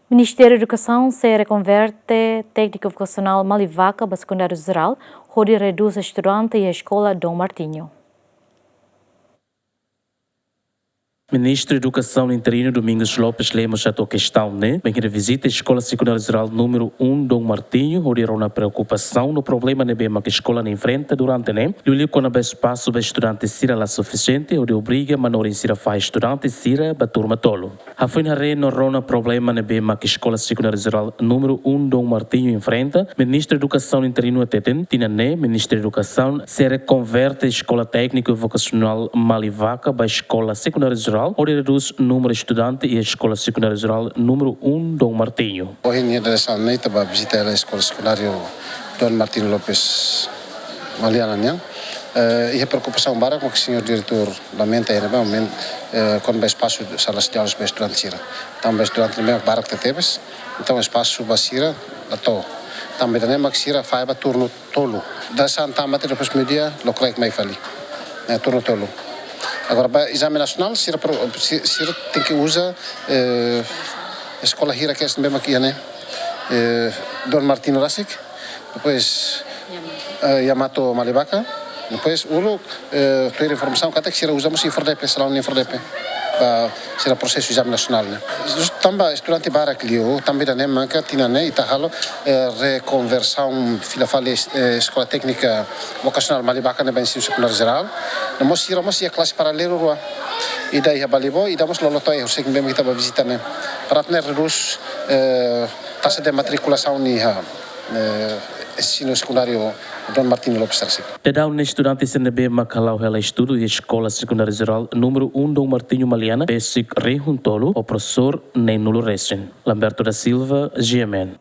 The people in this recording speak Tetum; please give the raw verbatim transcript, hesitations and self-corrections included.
Ministériu Edukasaun sei rekonverte tékniku vokasionál Malivaka ba sekundáriu jerál, hodi redús estudante iha eskola Dom Martinho. Ministru Edukasaun interinu Domingos Lopes Lemos hato'o kestaun ne'e bainhira vizita Eskola Sekundáriu Jerál númeru um Dom Martinho, hodi rona preokupasaun no problema ne'ebé mak eskola ne'e enfrenta durante ne'e, liuliu kona-ba espasu ba estudante sira la sufisiente, hodi obriga manorin sira fahe estudante sira ba turma tolu. Hafoin haree no rona problema ne'ebé mak Eskola Sekundáriu Jerál númeru um Dom Martinho enfrenta, Ministru Edukasaun interinu hateten, tinan ne'e Ministériu Edukasaun sei rekonverte Eskola Tékniku Vokasionál Malivaka ba Eskola Sekundáriu Jerál, hodi redús númeru estudante iha Eskola Sekundáriu Jerál númeru um Dom Martinho. Ohin iha dadeer-saan ne'e ita bá vizita hela Eskola Sekundáriu Dom Martinho Lopes Maliana nian. Eh, iha preokupasaun barak, mak señór diretór lamenta iha ne'ebá, men, eh, kona-ba espasu salas de aulas ba estudante sira. Tanba estudante ne'ebé barak tebetebes, entaun espasu ba sira la to'o. Tanba ida-ne'e mak sira fahe ba turnu tolu. Dadeer-saan tama até depois meiudia, lokraik mai fali. Eh, turnu tolu. Agora ba ezame nasionál, sira pro-, si-, sira tenke uza, eh, eskola hira kedas ne'ebé mak iha ne'e, eh, Dom Martinho rasik. Depois, eh, Yamato Malivaka. Depois, uluk, eh, tuir informasaun katak sira uza mós INFORDEPE, salaun INFORDEPE. Ba sira prosesu ezame nasionál ne'e. Jus-, tanba estudante barak liu, tanba ida-ne'e maka tinan ne'e ita halo, eh, rekonversaun fila fali, eh, Eskola Téknika Vokasionál Malivaka ne'e ba ensinu sekundáriu jerál. No mós sira mós iha klase paralelu rua. Ida iha Balibo, ida mós loloto iha horiseik ne'ebé mak ita bá vizita ne'e. Para atu nune'e redús, eh, taxa de matrikulasaun iha, eh, ensinu sekundáriu Dom Martinho Lopes rasik. Daudaun ne'e estudante sira ne'ebé mak hala'o hela estudu iha Eskola Sekundáriu Jerál númeru um Dom Martinho Maliana besik rihun tolu ho profesór neen-nulu resin. Lamberto da Silva, G M N.